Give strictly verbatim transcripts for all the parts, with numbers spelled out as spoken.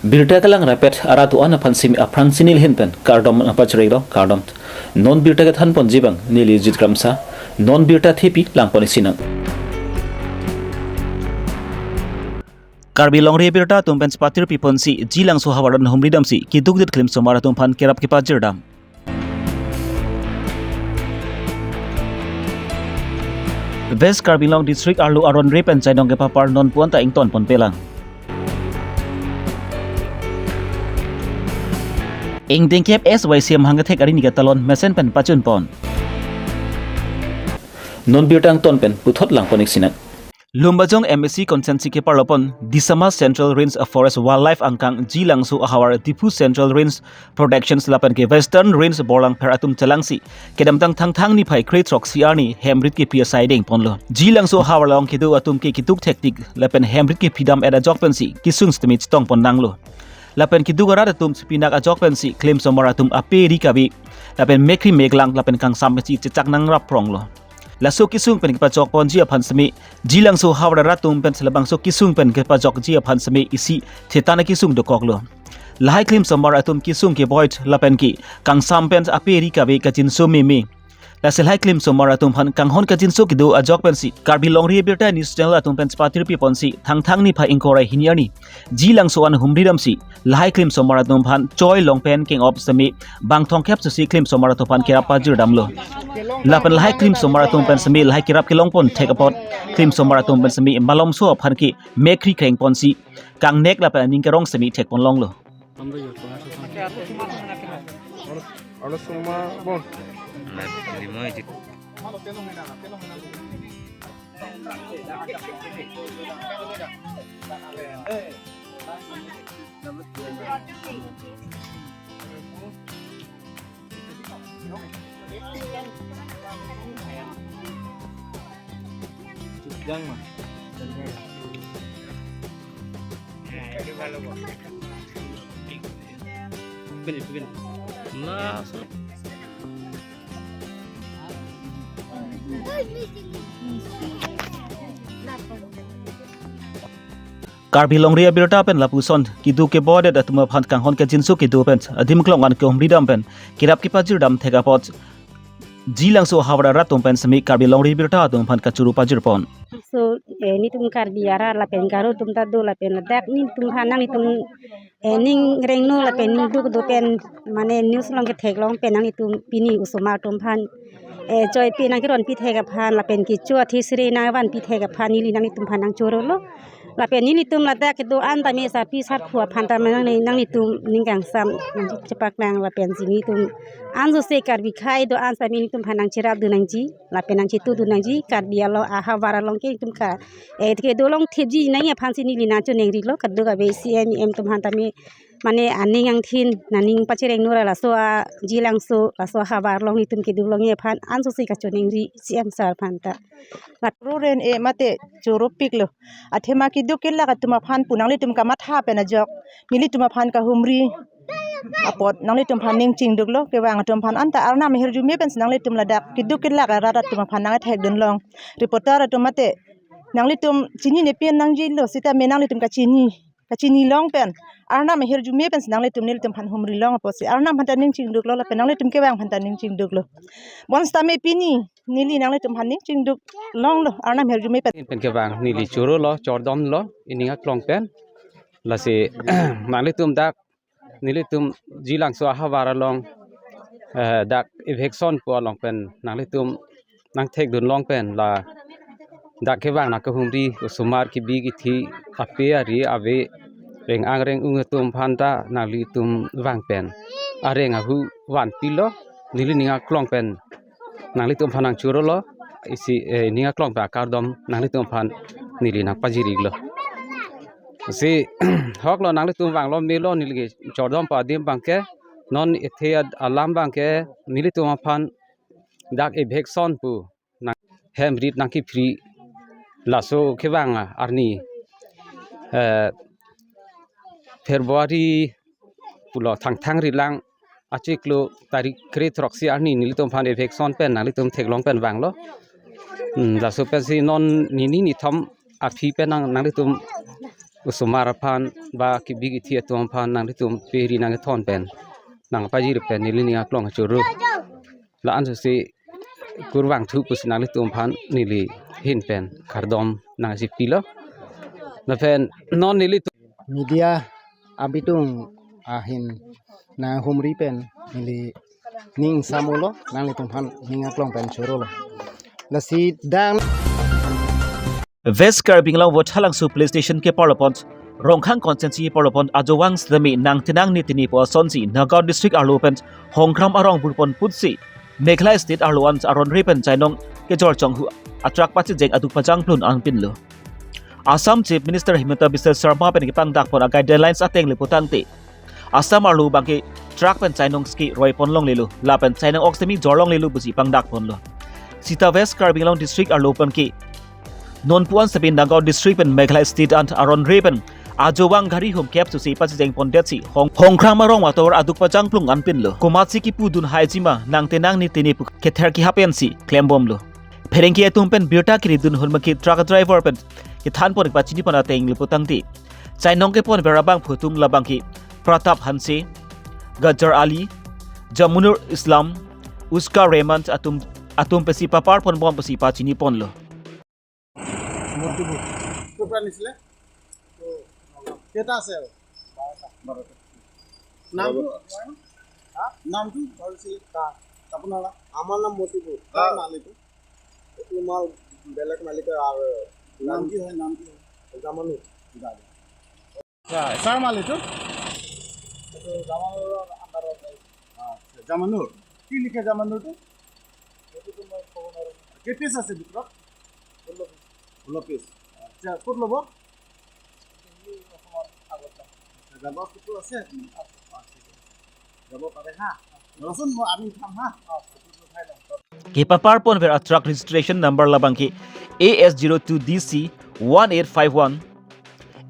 Birta kelang rapet arat do-an aphan simi aphrang si neli ahin pen kardom nangpachirilo, kardom. Non birta kethan ponji abang neli Jit Kramsa, non birta thepi lang pon isi nang. Karbi longri abirta atum pen chepatirpi ponsi Jilangso ahavar an humri damsi keduk det klimsomar atum aphan kerap kepajir dam. West Karbi Anglong District arlo aron re pen chainong kepapar non pu-an ta ington ponpe lang. Ingdeng kep S Y C M hangkethek arini katalon mesen pen pachun pon. Non birta angton pen puthot lang pon isi nang. Lumbajong M A C constituency keparlo pon Disama Central Range Forest Wildlife angkang Jilangso ahavar Diphu Central Range Protections lapen ke Western Range Borlangpher atum chelangsi kedamtang Thangthang niphai kre throksi arni hemrit kephi asai deng ponlo. Jilangso ahavar along kedo atum ke keduk thektik lapen hemrit kephi dam-et ajok pensi kesung sitame chetong pon nanglo. Lapen keduk arat atum chepinak ajok pensi klimsomar atum ape ri kave lapen mekhri meklang lapen kangsam pensi chechak nangrap pronglo. Laso kesung pen kepachok ponji aphan simi Jilangso ahavar arat atum pen chelabangso kesung pen kepachokji aphan simi isi thetan akesung dokoklo. Lahai klimsomar atum kesung ke void lapen ke kangsam pen ape ri kave kachinso meme. Lasi lahai klimsomar atum aphan kanghon kachinso kedo ajok pensi Karbi longri abirta news channel atum pen chepatirpi ponsi Thangthang niphai ingkoi ra hini arni Jilangso an humri damsi lahai klimsomar atum aphan choi long pen keng-op simi bang thomkep susi klimsomar atum aphan kerap pajir damlo. Lapen lahai klimsomar atum pen simi lahai kerap kelong pon thek apot klimsomar atum pen simi malomso aphan ke mekhri kreng ponsi kangnek lapen aning kerong simi thek pon longlo. Karbi longri abirta pen lapuson keduk kebodet atum aphan kanghon kachinso kedo pen adim klong an kehumri dam pen kerap kepajir dam thek apot Jilangso ahavar arat atum pen simi Karbi longri abirta atum aphan kachoro pajir pon. So, eh, netum Karbi arat lapen Garo atum ta do lapen ladak netum aphan nanglitum, eh, ning rengno lapen ning duk do pen mane news along ketheklong pen nanglitum pini osomar atum aphan, eh, choi pen nangkeronpi thek aphan lapen kecho athe sere nangvanpi thek aphan neli nanglitum aphan nangchorolo. Lapen nelitum ladak kedo-an tame sarpi sarpo aphan tame nangli, nanglitum ning kangsam nangchepaklang lapen si netum ansose Karbi akhei do-an tame netum aphan nangcherapdun nangji lapen nangchetudun nangji. Karbi along ahavar along ke netum ka, eh, kedo longthipji nangji aphan si neli nangchoningrilo, kadokave C M, E M atum aphan tame mane aning angthin nangning pachirengno ra laso a Jilangso laso ahavar along netum kedo longji aphan ansose kachoningri C M sir aphan ta. Ro ren e mate choropiklo. Athema keduk kelak atum aphan pu nanglitum kamatha pen ajok nelitum aphan kahumri apot nanglitum aphan ning chingduklo. Kevang atum aphan anta Arnam ahirjume pensi nanglitum ladak keduk kelak arat atum aphan nangthekdun long. Reporter atum mate nanglitum chinine pen nangjilo sitame nanglitum kachini, kachini long pen Arnam ahirjume pensi nanglitum nelitum aphan humri long apotsi Arnam aphan ta ning chingduklo lapen nanglitum kevang aphan ta ning chingduklo. Bonsitame pini neli nanglitum aphan ning chingduk longlo Arnam ahirjume pen. Pen kevang neli chorolo, chordomlo, ining aklong pen. Lasi nanglitum dak nelitum Jilangso ahavar along, eh, dak eviction pu along pen nanglitum nangthekdun long pen ladak kevang nangkahumri osomar kebi kethe ape ari ave reng-ang reng-ung atum aphan ta nanglitum vang pen areng ahu vanpilo. Neli ning aklong pen nanglitum aphan nangchorolo, isi, eh, ning aklong pen akardom nanglitum aphan neli nangpajir-iklo. Si hoklo nanglitum vanglo melo neli kechordom pu adim abangke non ethe ad-, alam abangke nelitum aphan dak eviction pu nang hemrit nangkephri laso kevang arni, eh, February pulo Thangthang rilang achiklo tarik kre throksi arni nelitum aphan eviction pen nanglitum theklong pen vanglo. Hmm, laso pensi non nini nithom aphi pen nang, nanglitum osomar aphan ba kebi kethe atum aphan nanglitum peri nangkethon pen, nangpajir pen neli ning aklong choro. La-an si kurvangthu pusi nanglitum aphan neli ahin pen kardom nangchipilo. Lapen non nelitum media abitung ahin nanghumri pen neli ning samolo, nanglitum aphan ning aklong pen chorolo. Lasi dang West Karbi Anglong Vothatlangso Police Station keparlo pon, Rongkhang constituency keparlo pon ajovang sitame nangtenang nitini pu asonsi Nagaon district arlo pen Hongram arong burpon putsi Meghalaya state arlo an aron re pen chainong kejor chonghu a-truck pachijeng aduk pajangplun anpinlo. Assam Chief Minister Himanta Biswa Sarma pen kepangdak pon a-guidelines ateng le putangte, Assam arlo abangke truck pen chainong ski roi pon longlelo, lapen chainong ok sitame jor longlelo pusi pangdak ponlo. Sita West Karbi Anglong district arlo abangke non pu-an sitame Nagaon district pen Meghalaya state an aron re pen ajovang gari hum kep susi pachijeng pondetsi Hong Hongram arong atovar aduk pajangplun anpinlo. Komatsi kipudun haijima nangtenang nitini pu kether keha pensi klembomlo. Pherangke atum pen birta kiridun ahut abangke truck driver pen kethan pon pachini pon ateng le putangte, chainong kepon ver abangphu atum labangke Pratap Hanse, Gajar Ali, Jamunur Islam, Uska Rehman atum atum pensi papar ponbom pusi pachini ponlo. মতিপুৰ। ক'ৰ পৰা নিছিলে? কেইটা আছে আৰু? বাৰটা। নামটো? হা? নামটো? আপোনাৰ? আমাৰ নাম মতিপুৰ। কাৰ মাল এইটো? এইটো মাল বেলেগ মালিকৰ। আৰু নাম কি হয়? নাম কি হয়? জামানুৰ। আচ্ছা, কাৰ মাল এইটো? এইটো জামানুৰৰ আণ্ডাৰত। আচ্ছা, জামানুৰ। কি লিখে জামানুৰটো? এইটোতো মই ক'ব নোৱাৰোঁ। কেই পিচ আছে ভিতৰত? ষোল্ল পিচ। ষোল্ল পিচ। আচ্ছা, ক'ত ল'ব? এই অসমৰ আগত যাম। আচ্ছা, যাব ক'তো আছে? আছে। আচ্ছা, ঠিক আছে। যাব পাৰে হা। ৰচোন, মই আনি উঠাম হা। Kepapar pon ver a-truck registration number labangke A S zero two D C one eight five one,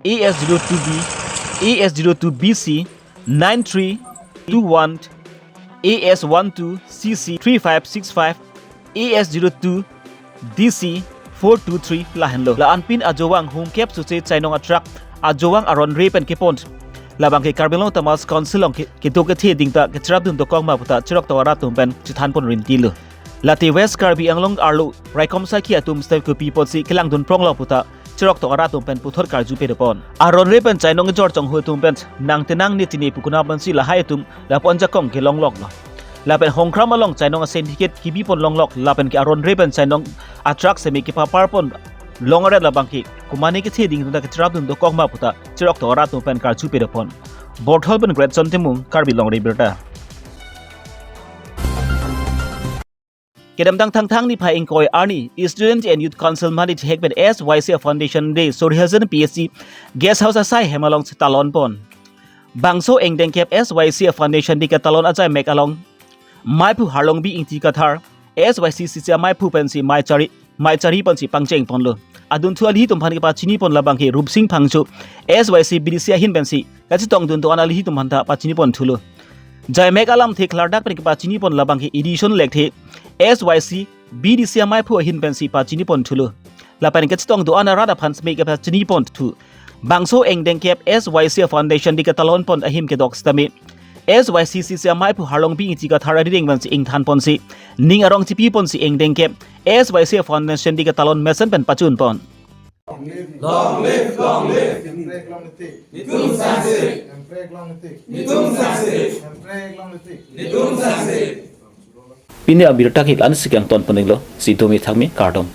A S zero two B, A S zero two B C nine three two one, A S one two C C three five six five, A S zero two D C four two three lahenlo. La-anpin ajovang hum kep susi chainong a-truck ajovang aron re pen kepon, labangke Karbi Anglong Autonomous Council along ke-, kedo kethe dingta kecherapdun dokok ma puta cheroktok arat atum pen chethan pon rintilo. Late West Karbi Anglong arlo raikom saikhi atum stem kopi ponsi kelangdun pronglo puta cheroktok arat atum pen puthot karju pedopon. Aron re pen chainong kejor chonghu atum pen nangtenang nitini pu konat pensi lahai atum lapu-an jakong kelongloklo. Lapen Hongram along chainong a-syndicate kebi pon longlok, lapen ke aron re pen chainong a-truck sitame kepapar pon long aret labangke komatne kethe dingta kecherapdun dokok ma puta cheroktok arat atum pen karju pedopon. Borthol pen Greatson Timung, Karbi Longri Abirta. Kedamtang Thangthang niphai ingkoi arni Student and Youth Council mani thek pen S Y C a-Foundation Day suri hajan P S C Guest House asai hem alongsi talon pon. Bangso ingdeng kep S Y C a-Foundation Day ketalon ajai mek along maiphu Harlongbi Ingti Kathar, S Y C C C a-maiphu pensi mai chari, mai chari pensi pangcheng ponlo. Adunthu alitum aphan kepachini pon labangke Rupsing Phangcho, S Y C B D C ahin pensi kachetongdun do-an alitum aphanta pachini pon thulo. Jaimek alamthe klardak pen kepachini pon labangke Edison Lekthe, S Y C B D C a-maiphu ahin pensi pachini pon thulo. Lapen kachetong do-an arat aphan sitame kepachini pon thu. Bangso ingdeng kep S Y C a-Foundation Day ketalon pon ahim kedok sitame S Y C C C a-maiphu Harlongbi Ingti Kathar arideng pensi ingthan ponsi, ning arong chipi ponsi ingdeng kep S Y C a-Foundation Day ketalon mesen pen pachun pon. Long live, long live. Emprek long live. Netum sangse. Emprek long live. Netum sangse. Emprek long live. Netum sangse. Pini abirta ke la-ansi kangton pon-iklo, si domi thangmi kardom.